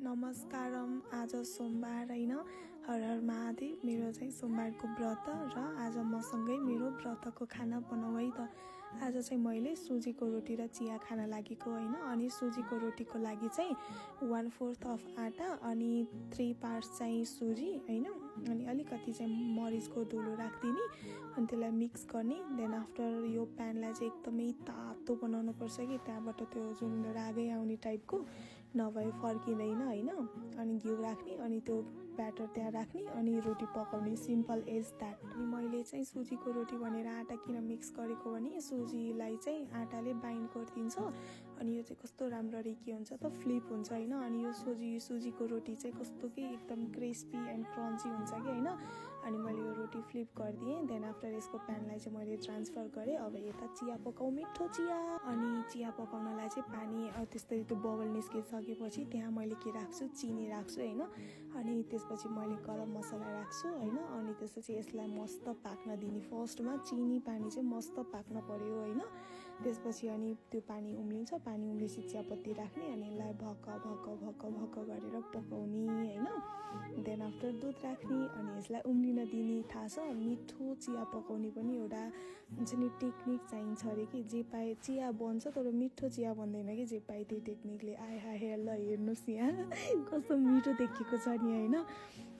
नमस्कारम। आज सोमबार हैन, हर हर महादेव। मेरो चाहिँ सोमबारको व्रत र आज मसँगै मेरो व्रतको खाना बनाऊ है त। आज चाहिँ मैले सुजीको रोटी र चिया खान लागेको हैन। अनि सुजीको रोटीको लागि चाहिँ 1/4 अफ आटा अनि 3 पार्ट्स चाहिँ सुजी हैन, अनि अलिकति चाहिँ मरिचको धुलो राखिदिने अनि त्यसलाई मिक्स गर्ने। देन आफ्टर यो प्यानलाई चाहिँ एकदमै तातो बनाउनु पर्छ कि त्यहाँबाट त्यो जुन रागै आउने टाइपको नभए फर्किँदैन हैन। अनि घिउ राख्ने अनि त्यो ब्याटर त्यहाँ राख्ने अनि रोटी पकाउने, सिम्पल एज द्याट। अनि मैले चाहिँ सुजीको रोटी भनेर आटा किन मिक्स गरेको भने सुजीलाई चाहिँ आटाले बाइन्ड गरिदिन्छ अनि यो चाहिँ कस्तो राम्ररी के हुन्छ त फ्लिप हुन्छ हैन। अनि यो सुजीको रोटी चाहिँ कस्तो कि एकदम क्रिस्पी एन्ड क्रन्ची हुन्छ कि हैन। अनि मैले यो रोटी फ्लिप गरिदिएँ। देन आफ्टर यसको प्यानलाई चाहिँ मैले ट्रान्सफर गरेँ। अब यता चिया पकाऊ, मिठो चिया। अनि चिया पकाउनलाई चाहिँ पानी त्यस्तै त्यो बबल निस्किसकेपछि त्यहाँ मैले के राख्छु, चिनी राख्छु हैन। अनि त्यसपछि मैले गरम मसला राख्छु हैन। अनि त्यसपछि यसलाई मस्त पाक्न दिने। फर्स्टमा चिनी पानी चाहिँ मस्त पाक्न पर्यो हैन। त्यसपछि अनि त्यो पानी उम्लिन्छ, पानी उम्लेपछि चियापत्ती राख्ने अनि यसलाई भक्क भक्क भक्क भक्क गरेर पकाउने हैन। देन आफ्टर दुध राख्ने अनि यसलाई उम्लिन दिने। थाहा छ, मिठो चिया पकाउने पनि एउटा हुन्छ नि टेक्निक चाहिन्छ अरे कि। जे पाए चिया बन्छ तर मिठो चिया बन्दैन कि जे पाए त्यही टेक्निकले। आए हाय ल हेर्नुहोस् यहाँ कस्तो मिठो देखिएको छ नि हैन।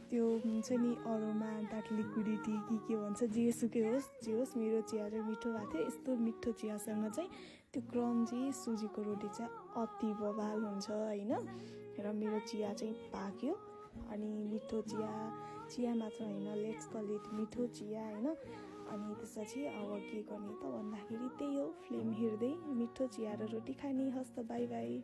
त्यो हुन्छ नि अरोमा द्याट लिक्विडिटी के भन्छ, जेसुकै होस् जे होस्, मेरो चिया चाहिँ मिठो भएको थियो। यस्तो मिठो चियासँग चाहिँ त्यो क्रन्ची सुजीको रोटी चाहिँ अति बवाल हुन्छ हैन। र मेरो चिया चाहिँ पाक्यो अनि मिठो चिया मात्र होइन, लेट्स कल इट मिठो चिया हैन। अनि त्यसपछि अब के गर्ने त भन्दाखेरि त्यही हो, फ्लेम हेर्दै मिठो चिया र रोटी खाने। हस्त, बाई बाई।